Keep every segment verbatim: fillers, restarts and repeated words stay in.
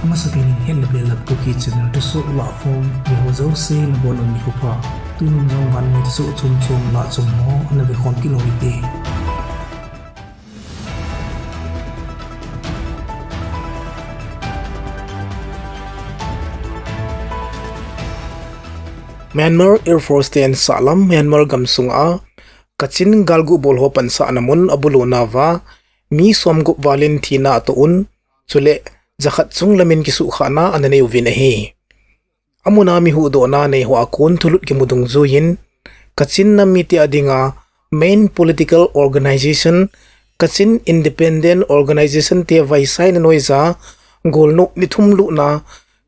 Amasapen in Hetna Belap Kuki channel thusoh lahkhom, neiho jouse nabonun nikho pha. Tunin jong vannoi thusoh chomchom lahchom ho ana vekhom kit u hite. Myanmar Air Force ten sahlam Myanmar gamsunga Kachin galguh bol ho pansahna mun abulunauva mi somgup valin thina atoh un, chule jakhat chunglamin kisuhkhahna ana nei uvin ahi. Amuna mi huhdohna neiho a kon thulut kimu dungjuiyin, Kachin nam mite a dinga main political organization, Kachin Independent Organization te vaisaina noija, golnop ni thum lutna,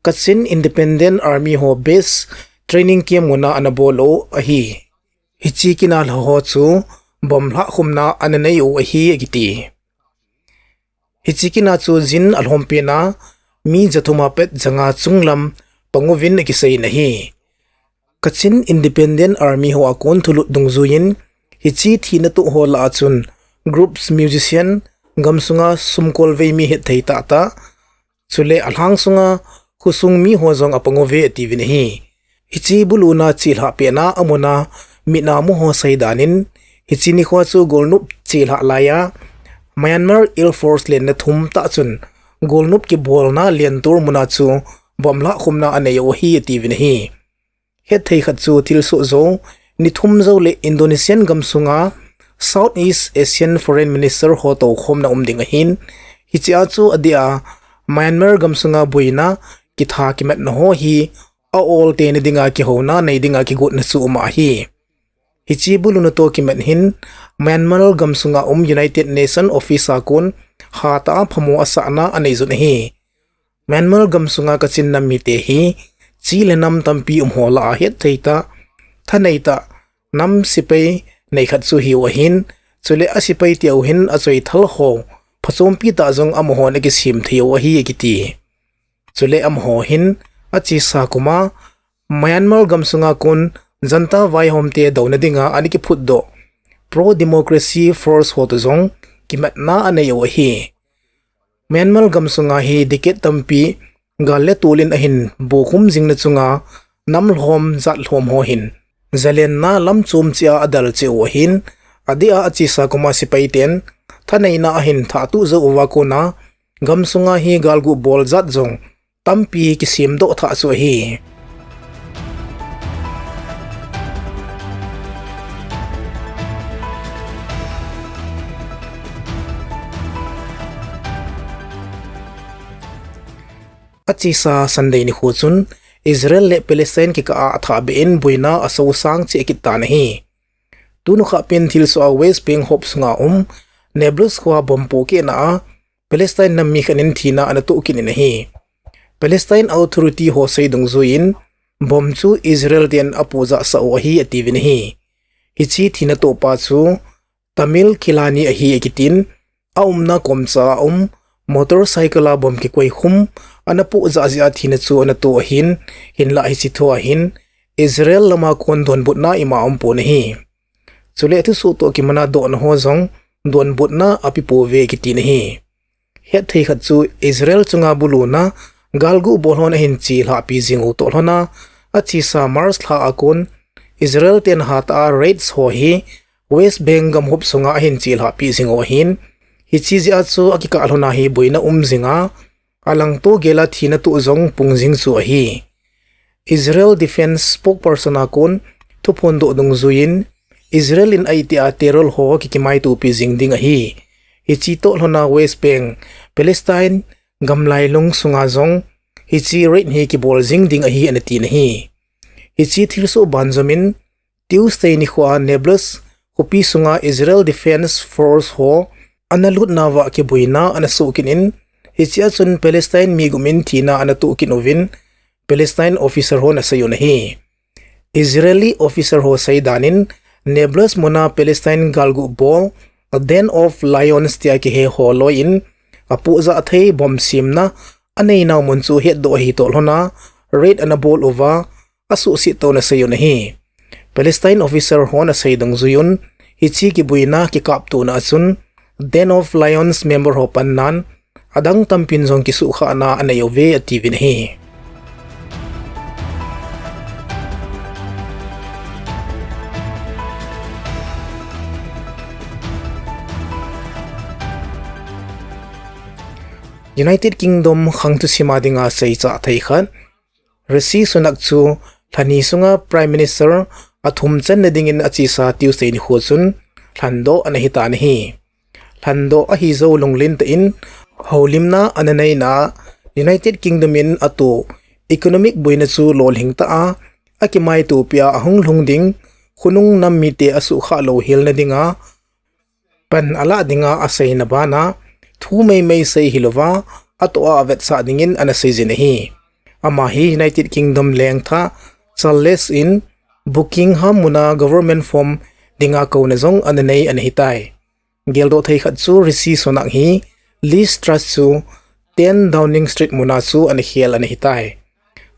Kachin Independent Army ho base training camp muna ana bol u ahi. Hiche kina lha ho chu bomb lhahkhumna ana nei u ahi akiti. Hiche kina chu jin alhompena mi jathum apet janga chunglam pang uvin akiseiyin ahi. Kachin Independent Army ho a kon thulut dungjuiyin, hiche thina toh ho lah a chun groups, musician, gamsunga sumkolvei mi hetthei tahtah, chule alhang sunga khosung mi ho jong apang uve atiuvin ahi. Hiche buluna chelhah pehna amuna mitna muho seidanin, hiche nikhoa chu golnop chelhah laiya Myanmar Air Force lenna thum tah chun golnop kibolna lentur muna chu bomb lhahkhumna anei u ahi atiuvin ahi. Hetthei khat chu thilsoh jou ni thum joule Indonesian gamsunga Southeast Asian Foreign Minister ho toukhomna um ding ahin, hichea chu adeh a Myanmar gamsunga boina kitha kimatna ho hi a-ol teni dinga kihouna nei dinga kigotna chu um ahi. Hiche buluna toh kimat hin Myanmar gamsunga um United Nation Office a kon hatah a phamo asahna anei jun ahi. Myanmar gamsunga Kachin nam mite hi chi le nam tampi um ho lah a hetthei tah, thanei tah, nam sepai neikhat chu ahiu ahin, chule asepai teu hin achoithal ho phachompi tah jong amahon akisem thei u ahi akiti. Chule amaho hin achesa kuma Myanmar gamsunga kon junta vaihomte douna dinga ana kiphutdoh pro-democracy force ho toh jong kimatna anei u ahi. Myanmar gamsunga hi decade tampi gal le tol in ahin bokhum jingna chunga nam lhom jat lhom ho hin jalenna lam chom cheh a adel cheh u ahin, adeh a achesa kuma sepaiten thaneina ahin thahtuh jou uva kona gamsunga hi galguh bol jat jong tampi kisemdoh thah chu ahi. Achesa Sunday nikho chun Israel le Palestine kikah a athahbeh in boina asosang cheh kit tan ahi. Tunukhah pen thilsoh a West Bank hop sunga um Nablus khoa bomb pohkehna a Palestine nam mi khat in thina ana toh kit in ahi. Palestine Authority ho sei dungjuiyin bomb chu Israel ten apohjahsah u ahi atiuvin ahi. Hiche thina tohpa chu Tamil Kilani ahi akitin, aumna komcha a um motorcycle a bomb kikoikhum ana pohjah jeh a thina chu ana toh ahin, hinlah hiche thua hin Israel lama kon donbutna ima aumpon ahi. Chule thusoh toh kimana dohna ho jong donbutna apepouve kitin ahi. Hetthei khat chu Israel chunga buluna galguh bol hon ahin chelhahpi jing u toh lhona, achesa March lha a kon Israel ten hatah a raids ho hi West Bank gam hop sunga ahin chelhahpi jing u ahin, hiche jeh a chu akikah lhona hi boina um jinga, alangto gel a thina toh jong pung jing chu ahi. Israel Defense spokesperson a kon thuphondoh dungjuiyin, Israel in aitih a terror ho kikimaitopi jing ding ahi. Hiche toh lhona West Bank, Palestine, gamlailung sunga jong hiche raid hi kibol jing ding ahi ana tin ahi. Hiche thilsoh banjomin Tuesday nikhoa Nablus khopi sunga Israel Defense Force ho ana lutnauva kiboina ana soh kit in, hichea chun Palestine mi gup in thina ana toh kit uvin Palestine officer hon asei un ahi. Israeli officer ho seidan in Nablus muna Palestine galguh bol Den of Lions tia kihe ho loi in apohjah thei bomb semna aneinau mun chu hetdoh ahi toh lhona raid ana bol uva asuhset touna asei un ahi. Palestine officer hon asei dungjuiyun, hiche kiboina kikaptona a chun Den of Lions member ho pannan adang tampin jong kisuhkhahna anei uve atiuvin ahi. United Kingdom khang thusima dinga seichah thei khat, Rishi Sunak chu lhani sunga Prime Minister athum channa dingin achesa Tuesday nikho chun lhandoh ana hitan ahi. Lhandoh ahi jou lunglen tah in houlimna ana neina United Kingdom in atoh economic boina chu lolhing tah a, akimaitopia ahung lhung ding khonung nam mite asuhkhah louhelna dinga pan alah dinga aseina bana thu meimei sei hilouva, atoh a avetsah dingin ana seijin ahi. Ama hi United Kingdom lengtha Charles in Buckingham muna government form dinga kouna jong ana nei ana hitai. Geldoh thei khat chu Rishi Sunak hi Liz Truss chu ten Downing Street muna chu ana khel ana hitai.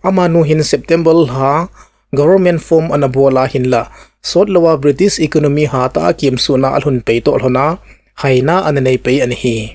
Amanu hin September lha government form ana bol a hinla, sotlouva British economy hatah a kimsuna alhun pei toh lhona, haina ana nei pei ana hi.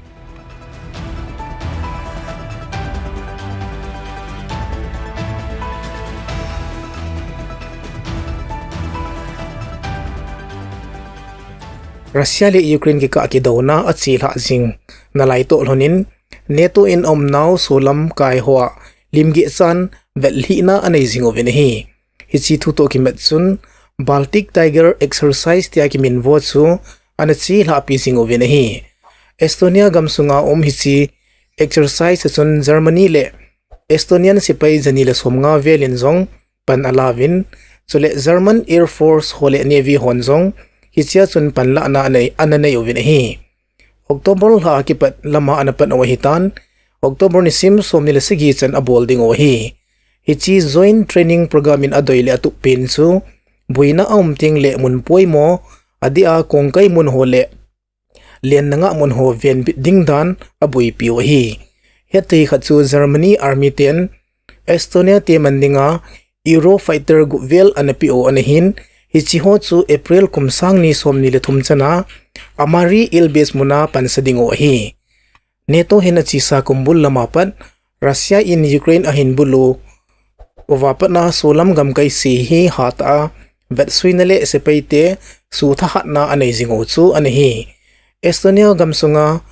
Russia le Ukraine kikah kidouna achelhah jing nalai toh lhonin, NATO in aumnau solam kai hoa limgeh chan vetlhihna anei jing uvin ahi. Hiche thu toh kimat chun Baltic Tiger Exercise tia kiminvo chu ana chelhahpi jing uvin ahi. Estonia gamsunga um hiche exercise a chun Germany le Estonian sepai jani le somnga velin jong pan alauvin, chule German Air Force ho le Navy hon jong hichea chun panlahna anei, ana nei uvin ahi. October lha a kipat lama ana pan u ahitan, October nisim somni le sagi chan abol ding u ahi. Hiche Joint Training Program in adei le atup pen chu, boina aum teng le mun poimo, adeh a kongkai mun ho le lenna ngah mun ho venbit ding dan aboipiu ahi. Hetthei khat chu Germany Army ten Estonia te man dinga Eurofighter gup vel ana peh u ana hin, hiche ho chu April kum sang ni somni le thum chana Amari Air Base muna pansa ding u ahi. NATO hin achesa kumbul lama pat Russia in Ukraine ahin bulu uva patna solam gamkai se hi hatah a vetsuina le sepaite suthahatna anei jing u chu ana hi. Estonia gamsunga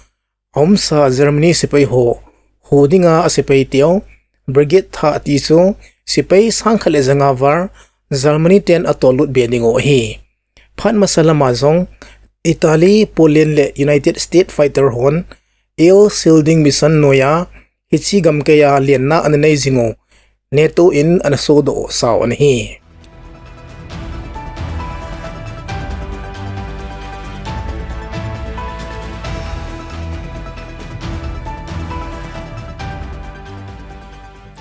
aumsa Germany sepai ho, ho dinga asepaiteu brigade thah ti chu sepai sangkhat le janga var Germany ten atollut be ding u ahi. Phat masa lama jong Italy, Poland le United States fighter hon Ill Shielding Mission noiya hiche gamkaiya lenna ana nei jing u NATO in ana sodoh sau ana hi.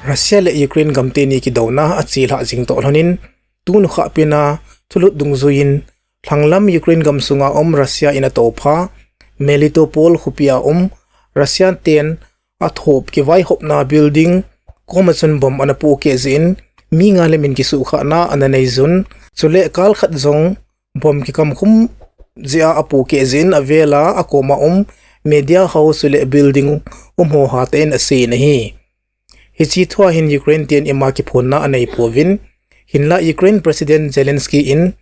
Russia le Ukraine gamteni kidouna achelhah jing toh lhonin, tuni khah pena thulut dungjuiyin lhanglam Ukraine gamsunga um Russia in atoupha Melitopol khopia um Russia ten athop kivaihopna building koma chun bomb ana pohkeh jeh in mi nga le min kisuhkhahna ana neijun, chule kal khat jong bomb kikamkhum jeh a apohkeh jeh in avela akoma um media house chule building um ho hatah in asei in ahi. Hiche thua hin Ukraine ten ima kiphonna aneipouvin, hinla Ukraine President Zelensky in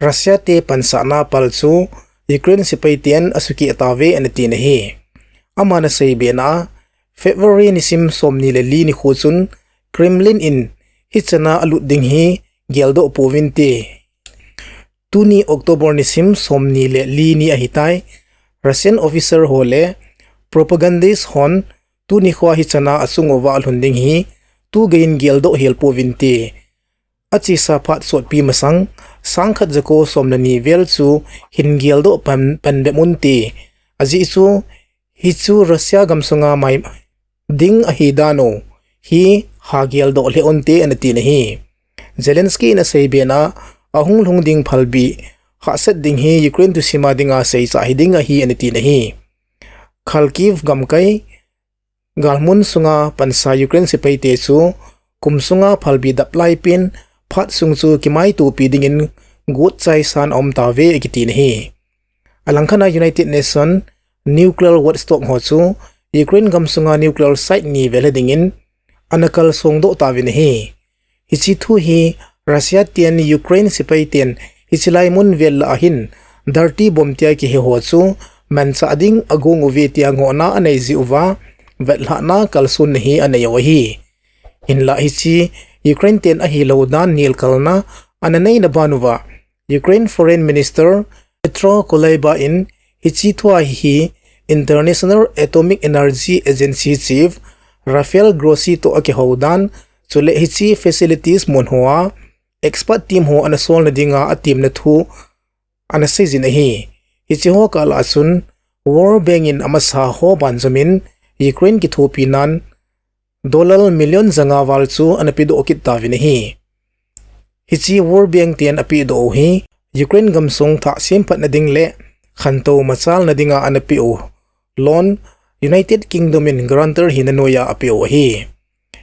Russia te pansahna pal chu Ukraine sepai ten asukeh tauve ana tin ahi. Aman aseibe na a, February nisim somni le li nikho chun Kremlin in hichana alut ding hi geldoh pouvinte. Tuni October nisim somni le li ni ahitai, Russian officer ho le propagandist hon tuni khoa hichana achung uva alhun ding hi tugeiyin geldoh hel pouvinte. Achesa phat sotpi masang, sangkhat jako som le ni vel chu hin geldoh pan, pan bep unte. Ajeh chu, hichu Russia gamsunga mai ding ahi dan u hi ha geldoh lheh unte ana tin ahi. Zelensky in aseibe na a, ahung lhung ding phalbi hahsat ding hi Ukraine thusima dinga seichah hiding ahi ana tin ahi. Kharkiv gamkai galmun sunga pansa Ukraine sepaite chu kum sunga phalbi dap laipen phat sung chu kimaitopi dingin gotchai san aum tauve akitin ahi. Alangkhat a United Nation nuclear watchdog ho chu Ukraine gamsunga nuclear site ni vel he dingin ana kalsong doh tauvin ahi. Hiche thu hi Russia ten Ukraine sepai ten hiche lai mun vel lah a hin dirty bomb tia kihe ho chu manchah ding agong uve tia ngohna anei jeh uva vetlhahna kalsonna hi anei u ahi. Hinlah hiche Ukraine ten ahilou dan nelkalna ana neina ban uva Ukraine Foreign Minister Petro Kuleba in hiche thua hi International Atomic Energy Agency Chief Rafael Grossi toh akihou dan, chule hiche facilities mun hoa expert team ho ana solna dinga atemna thu ana seijin ahi. Hiche ho kah lah a chun World Bank in amasa ho banjom in Ukraine kithopi nan dollar million janga val chu ana pedoh kit tauvin ahi. Hiche World Bank ten apedoh u hi Ukraine gamsung thah semphatna ding le khantou machalna dinga ana peh u loan United Kingdom in guarantor hina noiya apeh u ahi.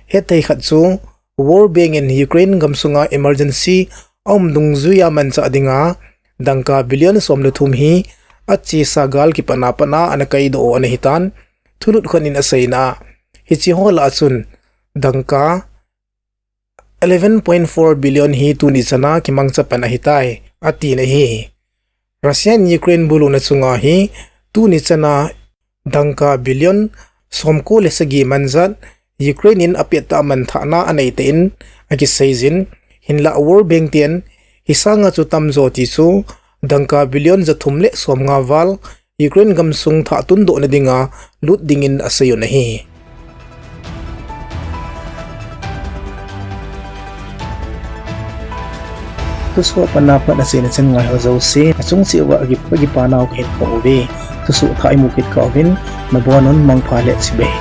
Hetthei khat chu World Bank in Ukraine gamsunga emergency aum dungjuiya manchah dinga dangka billion som le thum hi achesa gal kipatna patna ana kaidoh u ana hitan, thulut khat in aseina a, hiche ho lah a chun dangka eleven point four billion hi tuni chana kimangcha pan ahitai, atin ahi. Russia in Ukraine buluna chunga hi tuni chana dangka billion somko le sagi manjat Ukraine in apettah manthahna aneitah in akiseijin, hinlah World Bank ten hisanga chu tamjo ti chu dangka billion jathum le somnga val Ukraine gamsung thah tundohna dinga lut dingin asei un ahi. Thusoh apat na pat aseina chan ngaiho jouse achung cheh uva akipana u kahin phong uve. Thusoh thah imu kit kah uvin, nabon un, mangpha le chibai.